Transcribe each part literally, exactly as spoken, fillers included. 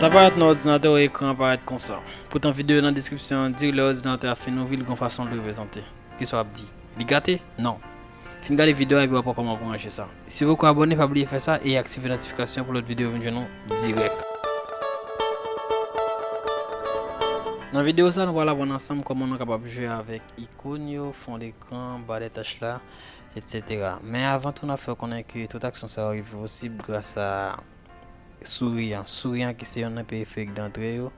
Aparèt nan òdinatè w, ekran an parèt konsa. Poutan videyo nan deskripsyon an di lè òdinatè a fin ouvri l gen yon fason l reprezante. Kisa w ap di? Li gate? Non. Fin gade videyo a epi w ap wè kòman pou ranje sa. Si w poko abòne, pa bliye fè sa e aktive notifikasyon pou lòt videyo vin jwenn ou dirèk. Nan videyo sa, nou pral aprann ansanm kòman nou kapab jwe avèk ikòn yo, fon dekran, ba de tach la, etsetera. Men avan tou, n ap fè w konnen ke tout aksyon sa yo rive posib gras a souri an. Souri an ki se yonn nan periferik dantre yo,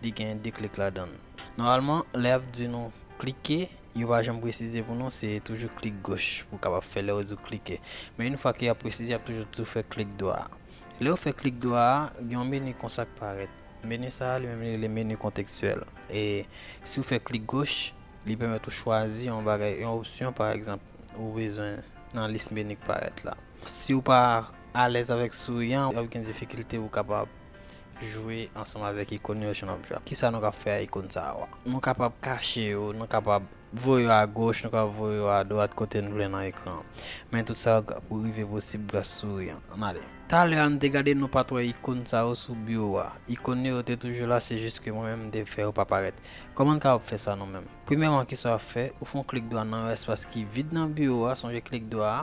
li gen de klik ladan l. Nòmalman, lè y ap di nou klike, yo pa janm presize pou nou, se toujou klik goch pou w kapab fè lè yo di w klike. Men yon fwa ke y ap presize, y ap toujou di w fè klik dwa. Lè w fè klik dwa a, gen yon meni konsa k parèt. Meni sa a, li menm li rele meni kontekstyèl. E si w fè klik goch, li pèmèt ou chwazi yon bagay, yon opsyon, pa egzanp, ou bezwen nan lis meni k parèt la. Si w pa alèz avèk souri an, w ap gen difikilte pou w kapab jwe ansanm avèk ikòn yo jan n ap jwe. Kisa nou ka fè a ikòn sa yo a? Nou kapab kache yo, nou kapab voye yo agoch, nou ka voye yo adwat kote n vle nan ekran an. Men tout sa pou rive posib gras souri an. Ann ale. Talè a n te gade nou pa t wè ikòn sa yo sou biwo a. Ikòn yo te toujou la, se jis ke mwen menm m te fè yo pa parèt. Kòman n kapab fè sa nou menm? Premyèman, kisa w ap fè? Ou fè yon klik dwa nan yon espas ki vid nan biwo a, sonje klik dwa a.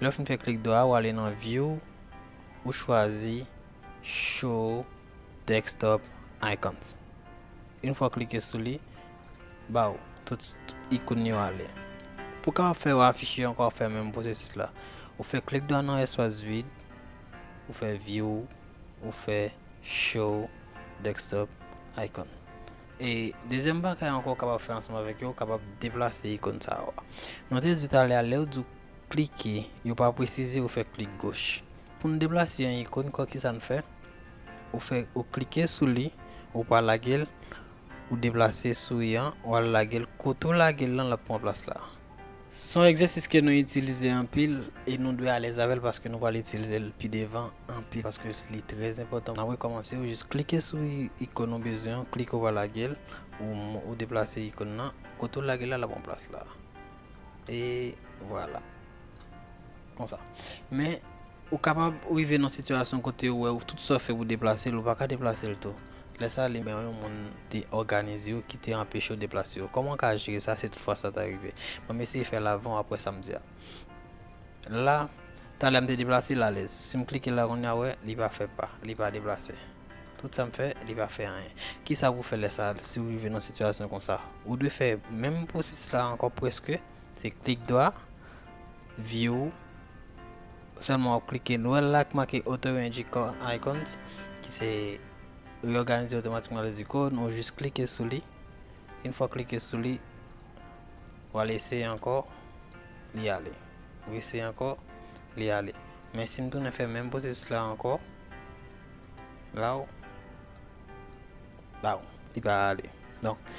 Lè w fin fè klik dwa a, w ale nan View, ou chwazi Show Desktop Icons. Yon fwa w klike sou li, ba w tout ikòn yo ale. Pou w kapab fè yo afiche ankò, fè menm pwosesis la. Ou fè klik dwa nan espas vid, ou fè View, ou fè Show Desktop Icon. E dezyèm bagay ankò w kapab fè ansanm avèk yo, ou kapab deplase ikòn sa yo a. Nou te di talè a, lè w di w klike, yo pa presize ou fè klik goch. Pou n deplase yon ikòn, kò kisa n fè? Ou fè, ou klike sou li, ou pa lage l, ou deplase souri an, ou al lage l, kote w lage l lan, l ap pran plas la. Se yon egzèsis ke nou itilize anpil e nou dwe alèz avè l paske nou pral itilize l pi devan anpil paske li trè enpòtan. N ap rekòmanse, ou jis klike sou i-, ikòn ou bezwen an, klike ou pa lage l, ou, ou deplase ikòn nan, kote w lage l la, l ap pran plas la. E vwala. Konsa. Men, ou kapab rive nan sitiyasyon kote ou wè ou tout sa w fè pou deplase l, ou pa ka deplase l tou. Lè sa, li men yon moun te òganize w ki te anpeche w deplase w. Kòman w ka jere sa si toutfwa sa ta rive? Ban m eseye fè l avan w ap wè sa m di a. La, talè m te deplase l alèz. Si m klike la kounye a, wè, li pa fè pa, li pa deplase. Tout sa m fè, li pa fè anyen. Kisa pou fè lè sa, si w rive nan sitiyasyon konsa? Ou dwe fè menm pwosesis la ankò prèske, se klik dwa, view, sèlman w ap klike, nou wè la k make auto range icon-, icons, ki se reòganize otomatikman lèzikòn, ou jis klike sou li. Yon fwa w klike sou li, w al eseye ankò, li ale. Ou eseye ankò, li ale. Men si m tounen fè menm pwosesis la ankò, la w, la w, li pa ale. Donk,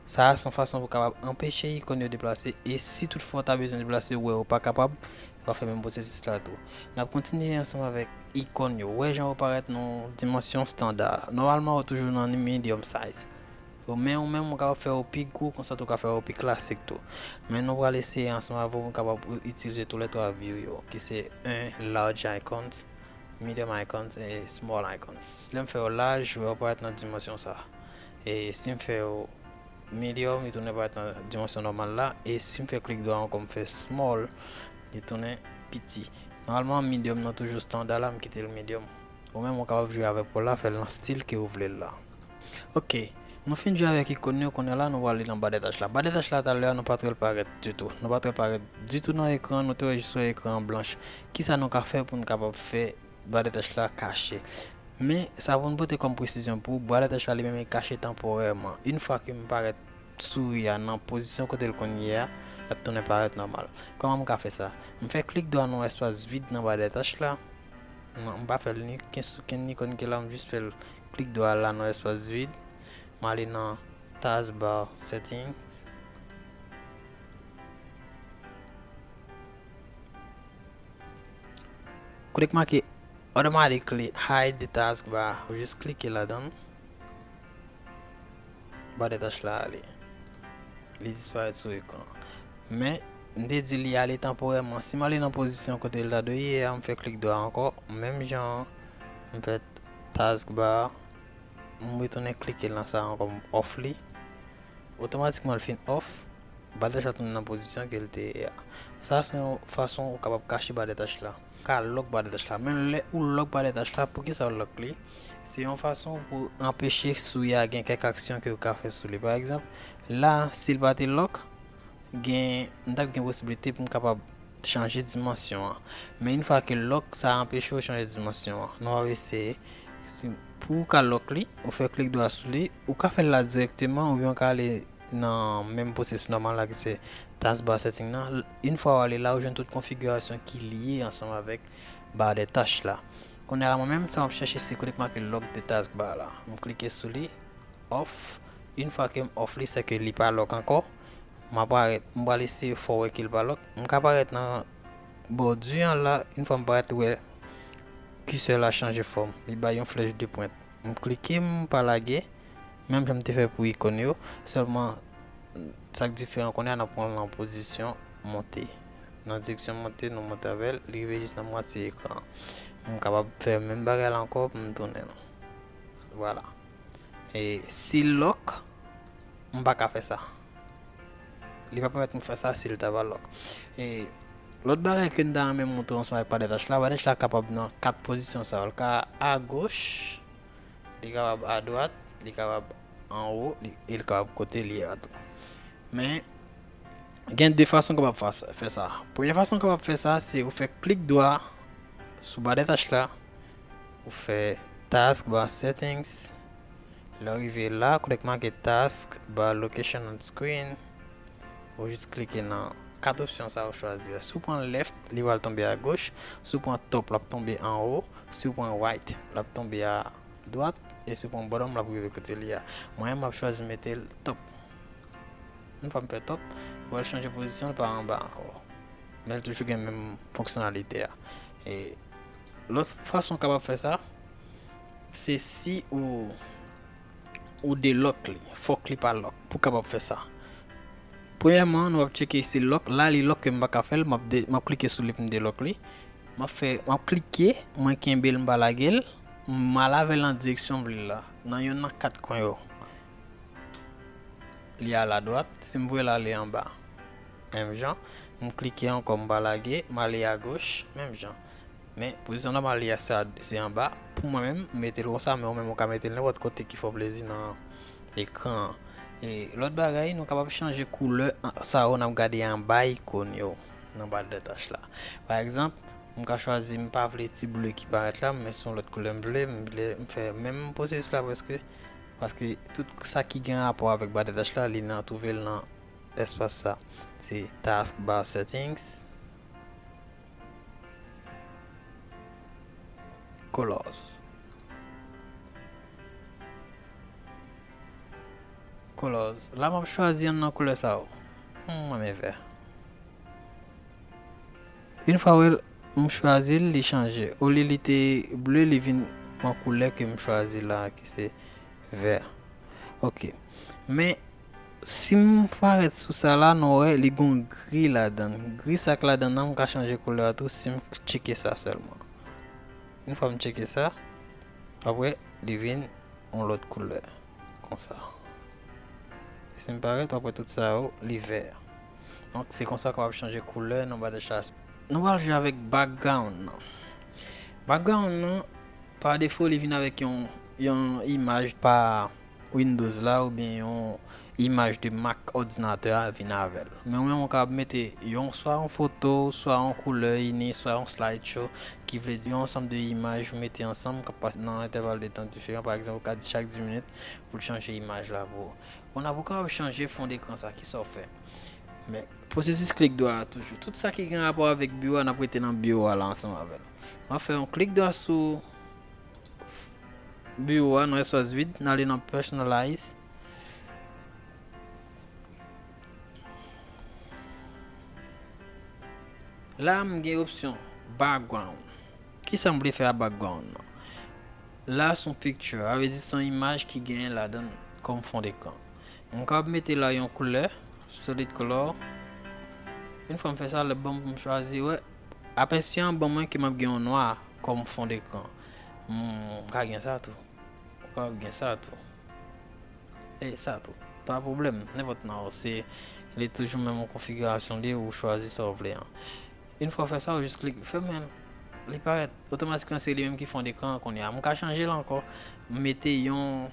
sa a se yon fason pou w kapab anpeche ikòn yo deplase. E si toutfwa w ta bezwen deplase, w wè ou pa kapab, w a fè menm pwosesis la tou. N ap kontinye ansanm avèk ikòn yo. Wè jan yo parèt nan dimansyon estanda. Nòmalman, yo toujou nan medium size. Yo, men ou menm, ou kapab fè yo pi gwo, konsa tou ka fè yo pi klasik tou. Men nou pral eseye ansanm avè w pou n kapab itilize toulètwa view yo, ki se en large icons, medium icons e small icons. Lè m fè yo laj, yo parèt nan dimansyon sa. E si m fè yo medium, li tounen parèt nan dimansyon nòmal la. E si m fè klik dwa ankò, m fè small, li tounen piti. Nòmalman, medium nan toujou estanda la, m kite l medium. Ou menm, ou kapab jwe avèk pa w la, fè l nan estil ke ou vle l la. Ok, nou fin jwe avèk ikòn yo, kounye a la, nou prale nan ba de tach la. Ba de tach la, talè a, nou pa t wè l parèt ditou. Nou pa t wè l parèt ditou nan ekran, nou te wè jis yon ekran blanch. Kisa nou ka fè pou n kapab fè ba de tach la kache? Men, sa pou n pote kòm presizyon pou ou, ba de tach la, li menm, li kache tanporèman. Yon fwa ke m parèt souri a nan pozisyon kote l konn ye a, l ap tounen parèt nòmal. Kòman m ka fè sa? M fè klik dwa nan yon espas vid nan ba de tach la. Non, m pa fè l ni ken sou ken ikòn ki la, m jis fè l klik dwa la nan espas vid. M ale nan taskbar settings. Kote k make automatically hide the taskbar, ou jis klike ladan l. Ba de tach la ale. Li disparèt sou ekran. Men, m te di li ale tanporèman. Si m ale nan pozisyon kote l ta dwe ye a, m fè klik dwa ankò, menm jan an, m fè Taskbar, m retounen klike nan sa ankò, m off li. Otomatikman, l fin off, ba dèch la tounen nan pozisyon ke l te ye a. Sa se yon fason ou kapab kache ba de tach la. Ou ka lock ba de tach la. Men lè ou lock ba de tach la, poukisa w lock li? Se yon fason pou anpeche souya gen kèk aksyon ke w ka fè sou li. Pa egzanp, la, si l pa te lock, gen, m t ap gen posiblite pou m kapab chanje dimansyon an. Men yon fwa ke l lock, sa anpeche w chanje dimansyon an. Nou ap eseye. Si, pou w ka lock li, ou fè klik dwa sou li, ou ka fè l la dirèkteman, oubyen w ka ale nan menm pwosesis nòmal la ki se taskbar setting nan. Yon fwa w ale la, ou jwenn tout konfigirasyon ki lye ansanm avèk ba de tach la. Kounye a la, mwen menm, sa m ap chèche se kote k make lock de taskbar la. M klike sou li, off. Yon fwa ke m off li, se ke li pa lock ankò. M ap parèt, m pral eseye fè w wè ke l pa lock. M ka parèt nan bòdi an la, yon fwa m parèt, ou wè, kisè la chanje fòm. Li bay yon flèch de pwent. M klike, m pa lage, menm jan m te fè pou ikòn yo, sèlman sa k diferan kounye a, n ap pran l nan pozisyon monte. Nan direksyon monte, nou monte avè l, li rive jis nan mwatye ekran an. M kapab fè menm bagay la ankò pou m tounen l. Vwala. E si l lock, m pa ka fè sa. Li pa pèmèt m fè sa si l ta pa lock. E lòt bagay ke m ta renmen montre w ansanm avèk ba de tach la, ba de tach la kapab nan kat pozisyon sa yo. L ka agoch, li kapab adwat, li kapab anwo, li, e li kapab kote li ye a tou. Men, gen de fason w kapab fa-, fè sa. Premye fason w kapab fè sa, se ou fè klik dwa sou ba de tach la, ou fè taskbar settings. Lè w rive la, kote k make taskbar location on screen, ou jis klike nan kat opsyon sa ou chwazi a. Si w pran left, li pral tonbe agoch. Si w pran top, l ap tonbe anwo. Si w pran right, l ap tonbe a dwat. E si w pran bottom, l ap rive kote li a. Mwen, m ap chwazi mete l top. Yon fwa m fè top, ou wè l chanje pozisyon, l pa anba ankò. Men l toujou gen menm fonksyonalite a. E lòt fason w kapab fè sa, se si ou, ou delock li. Fòk li pa lock pou w kapab fè sa. Premyèman, nou ap tcheke si l lock. La, li lock ke m pa ka fè l. M ap de-, m ap klike sou li pou m delock li. M ap fè, m ap klike, mwen kenbe l, m pa lage l. M al avè l nan direksyon m vle l la. Nan yonn nan kat kwen yo. Li al adwat. Si m vle l ale anba, menm jan. M klike ankò, m pa lage, m ale agoch, menm jan. Men, pozisyon nòmal li a, se a, se anba. Pou mwen menm, m mete l konsa, men ou menm ou ka mete l nenpòt kote ki fè w plezi nan ekran an. E lòt bagay, nou kapab chanje koulè an, sa yo n ap gade anba ikòn yo, nan ba de tach la. Pa egzanp, m ka chwazi, m pa vle ti ble ki parèt la, men se yon lòt koulè m vle, m vle m fè menm pwosesis la prèske, paske tout sa ki gen rapò avèk ba de tach la, li nan, twouve l nan espas sa. Se taskbar settings. Colors. Colors. La, m ap chwazi yonn nan koulè sa yo. Hmm, mwen renmen vè. Yon fwa w wè l, m chwazi l, li chanje. Olye li te ble, li vin yon koulè ke m chwazi la, ki se vè. Ok. Men, si m parèt sou sa la, nou wè, li gon gri ladan l. Gri sa k ladan l nan, m ka chanje koulè a tou si m tcheke sa sèlman. Yon fwa m tcheke sa, apre, li vin yon lòt koulè. Konsa. E si m parèt, apre tout sa yo, li vè. Donk, se konsa w kapab chanje koulè nan ba de tach la. Nou pral jwe avèk background nan. Background nan, pa defo, li vin avèk yon, yon imaj pa Windows la oubyen yon imaj de Mac òdinatè a vin avè l. Men ou menm ou kapab mete yon, swa yon foto, swa yon koulè ini, swa yon slideshow, ki vle di yon ansanm de imaj ou mete ansanm k ap pase nan entèval de tan diferan. Pa egzanp, ou ka di chak dis minit pou l chanje imaj la pou ou. Kounye a, ou kapab chanje fon dekran sa, kisa w fè? Men, pwosesis klik dwa a toujou. Tout sa ki gen rapò avèk biwo a, n ap rete nan biwo a la ansanm avè l. M ap fè yon klik dwa sou biwo a nan espas vid, n ale nan personalize. La, m gen opsyon background. Kisa m vle fè a background nan? La, se yon picture, sa vle di se yon imaj ki genyen ladan l kòm fon dekran. M kapab mete la yon koulè, solid color. Yon fwa m fè sa, l ap ban m pou m chwazi, wè. Apèsi an ban mwen ke m ap gen yon nwa kòm fon dekran. Hmm, ou ka gen sa tou. Ou ka gen sa tou. E sa tou. Pa pwoblèm, nenpòt nan yo. Se, li toujou menm konfigirasyon li, ou chwazi sa ou vle an. Yon fwa w fè sa, ou jis klik fèmen l. Li parèt otomatikman, se li menm ki fon dekran an kounye a. M ka chanje l ankò, m mete yon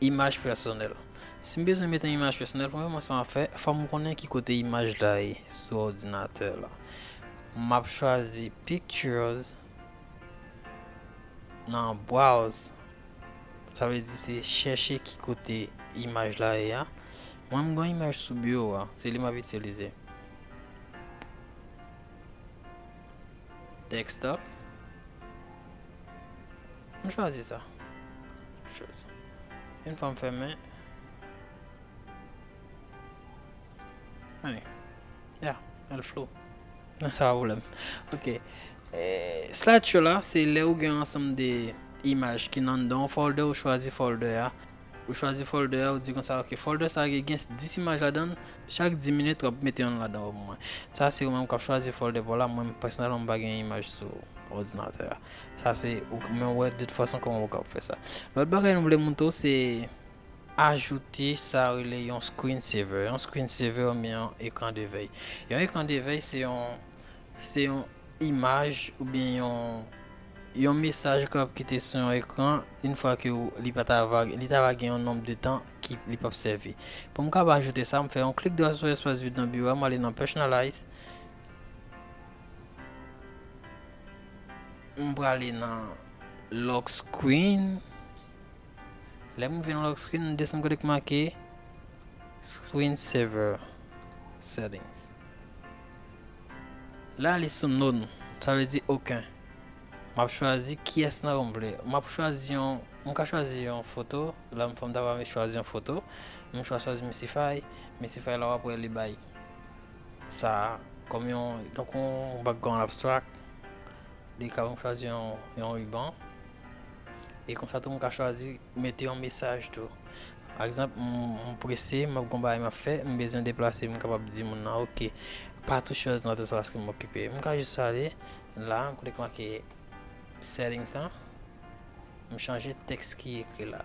imaj pèsonèl. Si m bezwen mete yon imaj pèsonèl, premyèman sa m ap fè, fò m konnen ki kote imaj la ye sou òdinatè la. M ap chwazi Pictures nan Browse. Sa vle di se chèche ki kote imaj la ye a. Mwen m gen yon imaj sou biwo a, se li m ap itilize. Desktop. M chwazi sa. Chwazi. Yon fwa m fèmen. Anyway. Ya, el flou. Nan sa pwoblèm. Ok. Eh, slideshow la, se lè ou gen yon ansanm de imaj ki nan anndan yon folder, ou chwazi folder a. Ou chwazi folder a, ou di konsa, ok, folder sa gen, gen dis imaj ladan l, chak dis minit w ap mete yonn ladan pou mwen. Sa se ou menm k ap chwazi folder pa w la, mwen pèsonèlman m pa gen imaj sou òdinatè a. Sa se ou menm wè de tout fason kòman ou ka fè sa. Lòt bagay nou vle montre w se ajoute sa rele yon screensaver. Yon screensaver oubyen yon ekran de vèy. Yon ekran de vèy se yon, se yon imaj oubyen yon, yon mesaj k ap kite sou yon ekran, yon fwa ke ou, li pa ta va, li ta va gen yon nonb de tan ki li p ap sèvi. Pou m kapab ajoute sa, m fè yon klik dwat sou yon espas vid nan biwo a, m ale nan Personalize. M prale nan Lock Screen. Lè m rive nan lock screen, m desann kote k make screensaver settings. La, li sou none, sa vle di okenn. M ap chwazi kiyès nan yo m vle. M ap chwazi yon, m ka chwazi yon foto. La, m fè m ta va chwazi yon foto. M chwazi Missify. Missify la, w ap wè li bay sa kòm yon, tankou yon background abstract. Li ka, m chwazi yon, yon riban. E konsa tou, m ka chwazi mete yon mesaj tou. Pa egzanp, m, m prese, m ap gon bagay m ap fè, m bezwen deplase, m kapab di moun nan, ok, pa touche òdinatè sa paske m okipe. M ka jis ale la, kote k make settings lan, m chanje tèks ki ekri la.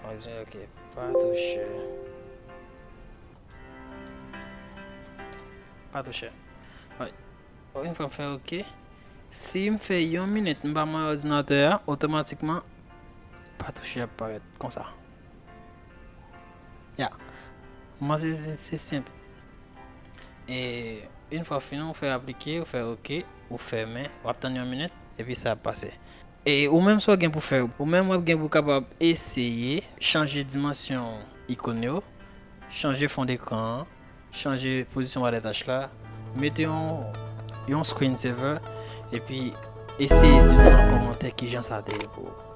Mwen di, ok, pa touche. Pa touche. Wi. Yon fwa m fè ok, si m fè yon minit m pa manyen òdinatè a, otomatikman pa touche ap parèt konsa. Ya. Mwen se, se, se senp. E yon fwa fini, ou fè aplike, ou fè ok, ou fèmen, w ap tann yon minit, epi sa ap pase. E ou menm sa w gen pou fè, ou menm w ap gen pou kapab eseye chanje dimansyon ikòn yo, chanje fon dekran an, chanje pozisyon pa de tach la, mete yon, yon screensaver, epi eseye di m nan kòmantè kijan sa te ye pou ou.